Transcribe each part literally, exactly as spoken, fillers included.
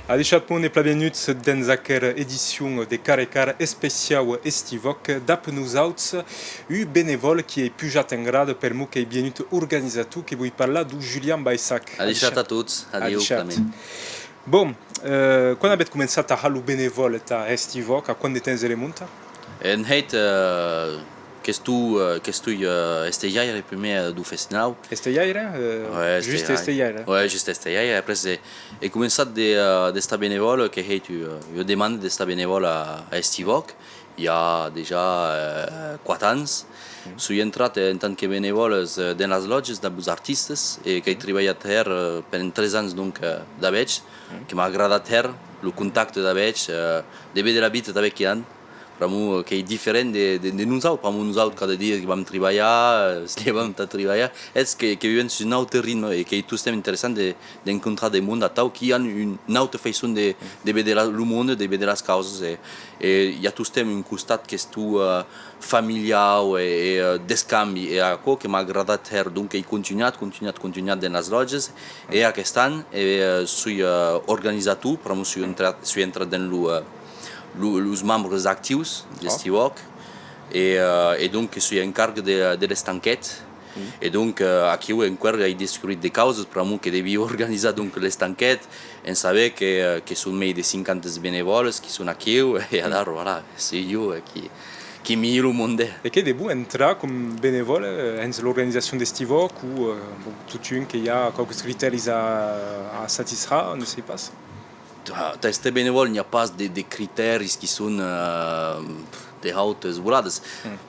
Adishatz monde e plan vienuts dens aquera edicion de Cara e Cara especiau Hestiv'Òc. Dab nosauts, un benevòle qui ei pujat en grada per'mor qu'ei vienut organizator, que voi parlar deu Julian Baissac. Adishatz a tots, adiu, Clement. Bon, eh, quan avetz començat a har lo benevòle tà Hestiv'Òc, a quant de temps remonta? En hèit, eh, qu'estoi, eh, qu'estoi, eh, estejaire prumèr, eh, deu festenau. Estejaire? Eh, juste estejaire. Ouais, juste estejaire. Après, eh, è començat de, eh, d'estar benevòle, qu'è hèit, eh, ua demanda d'estar benevòle a, a Hestiv'Òc, i a dejà, eh, quate ans. Soi entrat, eh, en tant que benevòle, eh, dens las lòtges, dab los artistes, e qu'èi tribalhat hèr, eh, pendent tres ans, donc, eh, dab eths, que m'a agradat hèr, lo contacte dab eths, eh, de véder la vita tanben que an, pr'amor, eh, qu'ei diferent de, de, de nosauts, pr'amor nosauts cada dia que vam tribalhar, eh, se levam tà tribalhar, eths que, que viven sus un aute ritme e qu'ei tostemps interessant de, d'encontrar de monde atau qui an un, una auta faiçon de, de véder la, lo monde, de véder las causas e, e i a tostemps un costat qu'estó, eh, familiau e, e, eh, d'escambi e aquò que m'a agradat hèr, donc ei contunhat, contunhat, contunhat dens las lòtges e aquest an, eh, soi, eh, organizator, pr'amor soi entrat, soi entrat dens lo, eh, lo, los membres actius d'Hestiv'Òc e, eh, e donc que soi en carga de, de l'estanquet. E donc, eh, aquiu enqüèra ai descubrit de causas, pr'amor que devi organizar donc l'estanquet, en saber que, eh, que son mei de cinquanta benevòles qui son aquiu, e adara, voilà, soi jo, eh, qui, qui mii lo monde. E qu'ei de bon entrar com benevòle, eh, hens l'organizacion d'Hestiv'Òc o, eh, bon, totun que i a quauques critèris a, a satisfar, ne sèi pas? Tà, tà èster benevòle, n'i a pas de, de critèris qui son, eh, de hautes voladas.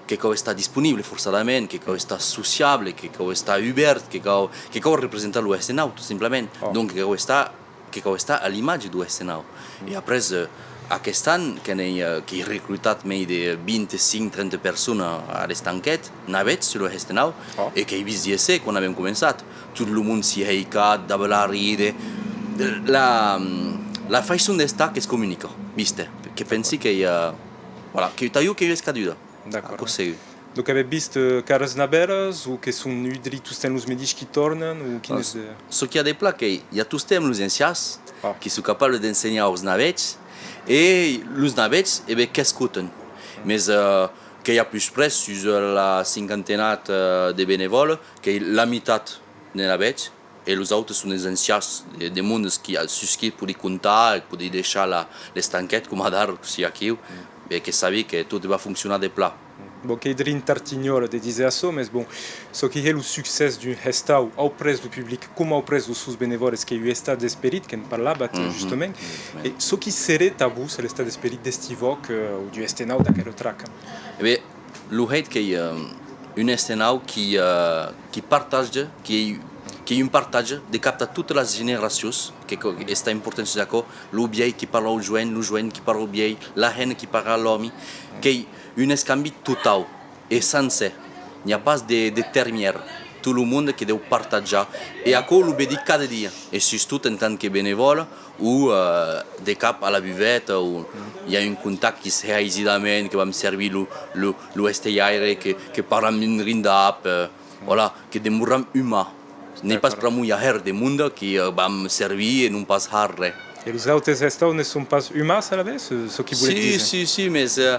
Que cau estar disponible, forçadament, que cau estar sociable, que cau estar ubèrt, que cau, que cau representar lo hestenau, tot simplament. Donc, que cau estar, que cau estar a l'imatge deu hestenau. E après, eh, aquest an, que n'èi, eh, qu'èi recrutat mei de vint-e-cinc, trenta personas a l'estanquet, navèths sus lo hestenau, e qu'èi vist d'èsser quan avèm començat. Tot lo monde s'i heicat, dab l'arride. La, la faiçon d'estar que's comunica, viste, que pensi qu'ei, eh, voilà, que tà jo qu'ei ua escaduda. Aquò segur. Donc avètz vist, eh, caras navèras o que son un drin tostemps los medish qui tornan o quin es de... Çò qu'i a de plan qu'ei, i a tostemps los ancians qui son capables d'ensenhar aus navèths e los navèths, e ben, qu'escotan. Mes, eh, que i a pus près sus, eh, la cinquantenat, eh, de benevòles, qu'ei la mitat de navèths, e los autes son des ancians, de, de mondes qui, sus qui pòdi comptar e pòdi deishar la, l'estanquet, coma adara, cossí aquiu, e que sabi que tot va foncionar de plan. Bon, qu'ei drin tartinhòla de díser açò, mes bon, çò qui hè lo succès d'un hestau auprès deu public coma auprès deus sons benevòles qu'ei un estat d'esperit, que'n parlavatz, justament. E çò qui seré tà vos l'estat d'esperit d'Hestiv'Òc, eh, o d'un hestenau d'aquera traca? E ben, lo hèit qu'ei, eh, un hestenau qui, eh, qui partatja, qui ei, qui ei un partatge de cap tà totas las generacions, que, que està important sus aquò, lo vielh qui parla au joen, lo joen qui parla au vielh, la hemna qui parla a l'òmi, qu'ei un escambi totau e sancèr. N'i a pas de, de termièr. Tot lo monde que deu partatjar. E aquò lo vedi cada dia. E sustot en tant que benevòle, o, eh, de cap a la buveta, o i a un contact qui se hè aisidament, que vam servir lo, lo, lo estejaire, que, que parlam un drin dab, eh, voilà, que demoram umans. N'ei pas pr'amor i a hèr de monde qui, eh, vam servir e non pas har ren. E los autes hestaus ne son pas umans alavetz, eh, çò qui voletz díser? Si, si, si, mes, eh,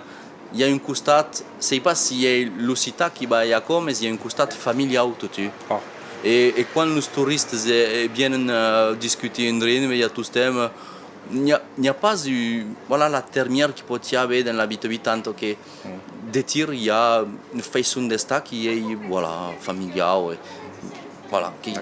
i a un costat, sèi pas si ei l'occitan qui balha aquò, mes i a un costat familiau, totun. E, e quan los toristas, eh, eh, vienen, eh, discutir un drin, i a tostemps, eh, n'i a, n'i a pas, eh, voilà, la termièr qui pòt i aver dens la vita vitanta, que de tir i a ua faiçon d'estar qui ei, voilà, familiau, e, voilà, qui...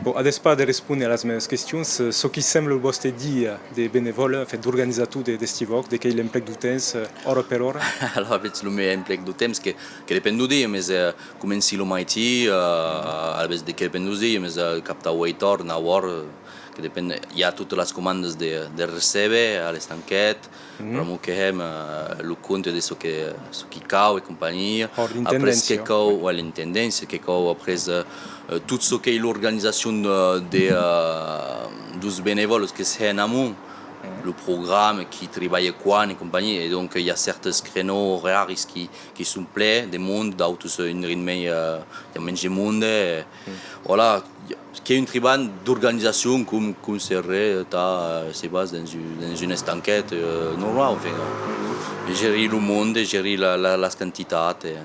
Bon, a despart de respóner a las meas questions, eh, çò qui sembla lo vòste dia de benevòle, enfin, d'organizator de, d'Hestiv'Òc, de qu'ei l'emplec deu temps, eh, ora per ora? Alavetz, lo meu emplec deu temps que, que depend deu dia, mes, eh, comenci lo maitin, eh, alavetz de que depend deu dia, mes, eh, cap tà ueit òras, nau òras, eh, que depend, i a totas las comandas de, de recéber a l'estanquet, pr'amor que hèm, eh, lo compte de çò que, çò qui cau e companhia. Après que cau, ouais, l'intendéncia, que cau après, eh, eh, tot çò qu'ei l'organizacion de, de, eh, deus benevòles que se hè en amont. lo programa, qui tribalha quan e companhia, e donc i a cèrtes creneaux oraris qui, qui son plens de monde, d'autres un drin mei, eh, i a mensh de monde, e, voilà, qu'ei un tribalh d'organizacion com, com seré, eh, tà, eh, se vas dens un, dens un estanquet, eh, normal, enfin, eh, gerir lo monde, gerir la, la, las quantitats, e,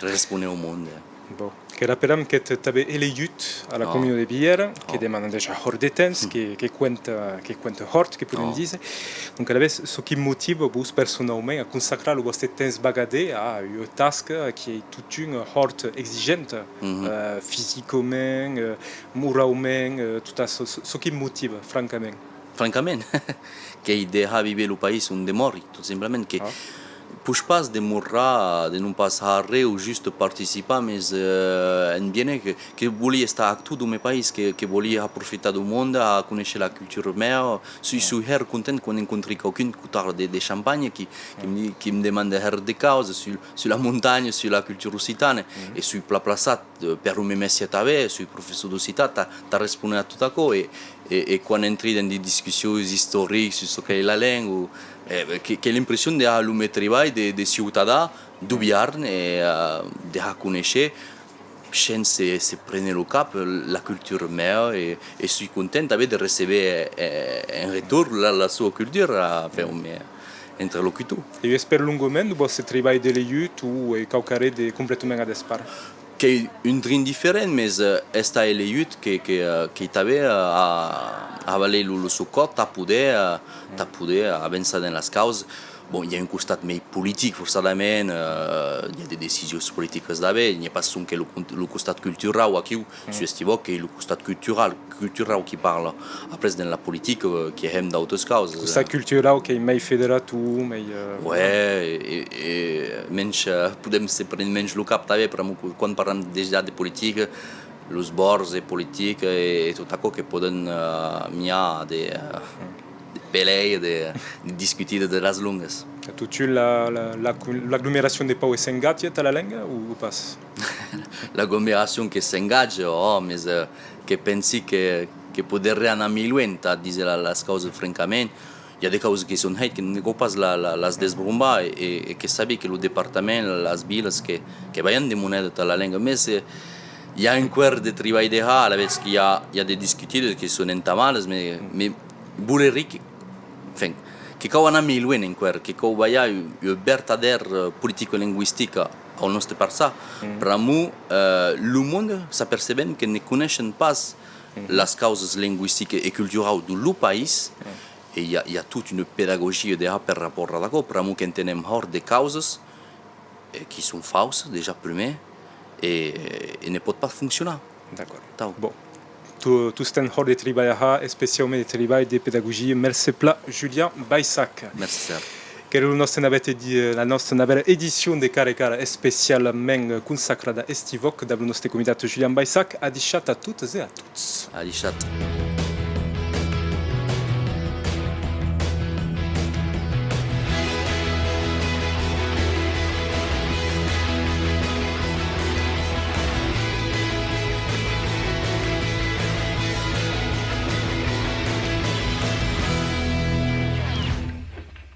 respóner au monde. Bon. Que rapelam qu'ètz tanben elegit a la comuna de Vielha, que demana dejà hòrt de temps, que, que cuenta, que cuenta hòrt, que podem díser. Donc, alavetz, çò qui motiva vos personaument a consacrar lo vòste temps bagader a ua tasca qui ei totun hòrt exigenta, eh, fisicament, eh, moraument, eh, tot açò, çò, çò qui motiva, francament. Francament, qu'ei dejar víver lo país on demòri, tot simplament, que poish pas demorar de non pas har arren o just participar, mes, eh, en bien que, que vòli estar actor deu me país, que, que vòli aprofitar deu monde, a conéisher la cultura mea, soi, soi hèr content quan encontri quauqu'un que tarda de, de Champagne, qui, qui me, qui me demanda hèr de causas sus, sus la montanha, sus la cultura occitana, e soi plan plaçat, eh, per lo me mestièr tanben, soi professor d'occitan, tà, tà respóner a tot aquò, e, e, e quan entri dens de discussions istorics sus çò qu'ei la lenga, o, eh, que, qu'èi l'impression de har lo me tribalh de, de ciutadan deu Biarn e, eh, de har conéisher, shens se, se préner lo cap, la cultura mea, e, e soi content tanben de receber, eh, en retorn la, la sua cultura, enfin, me, interlocutor. E es perlongament lo vòste tribalh d'elegit o ei quauquarren de completament a despart? Qu'ei un drin diferent, mes, eh, estar elegit que, que, eh, qu'ei tanben, eh, a, a valer lo, lo socòr tà poder, eh, tà poder avançar dens las causas. Bon, i a un costat mei politic, forçadament, eh, i a de decisions politicas d'haver, n'i a pas sonque lo con-, lo costat culturau aquiu, sus Estivòc, qu'ei lo costat cultural, culturau qui parla. Après, dens la politica, eh, que hèm d'autas causas. Costat culturau qu'ei mei federator, mei, eh, ouais, e, e, e mensh, eh, podem se préner mensh lo cap tanben, pr'amor que quan parlam dejà de politica, los bòrds de politica e, e tot aquò que pòden, eh, miar de, eh, de pelei, de, de discutir de, de las longas. Totun la, la, la, l'aglomeracion de Pau e s'engatja tà la lenga o, o pas? L'aglomeracion que s'engatja, ò, mes, eh, que pensi que, que poderé anar mei luenh, tà díser la, las causas francament. I a de causas que son hèit que ne cau pas la, la, las desbrombar e, e, e que sabi que lo departament, las vilas que, que balhan de moneda tà la lenga, mes, eh, i a enqüèra de tribalh de har, alavetz que i a, i a de discutidas que son entamadas, mes, mes volerí que, enfin, que cau anar mei luenh enqüèra, que cau balhar un, un vertadèr, eh, politica lingüistica au nòste parçan, pr'amor, eh, lo monde s'apercebem que ne coneishen pas las causas lingüisticas e culturau deu lo país, e i a, i a tota una pedagogia de har per rapòrt ad aquò, pr'amor qu'entenem hòrt de causas, eh, qui son fausas, dejà prumèr, e, e ne pòt pas foncionar. D'acòrd. Tau. Bon. To-, tostemps hòrt de tribalh a har, especiaument de tribalh de pedagogia. Mercé plan, Julian Baissac. Mercé, Serge. Qu'èra lo nòste navèth edi-, la nòsta navèra edicion de Cara e Cara, especialament consacrada a Estivòc, dab lo nòste convidat Julian Baissac. Adishatz a totas e a tots. Adishatz.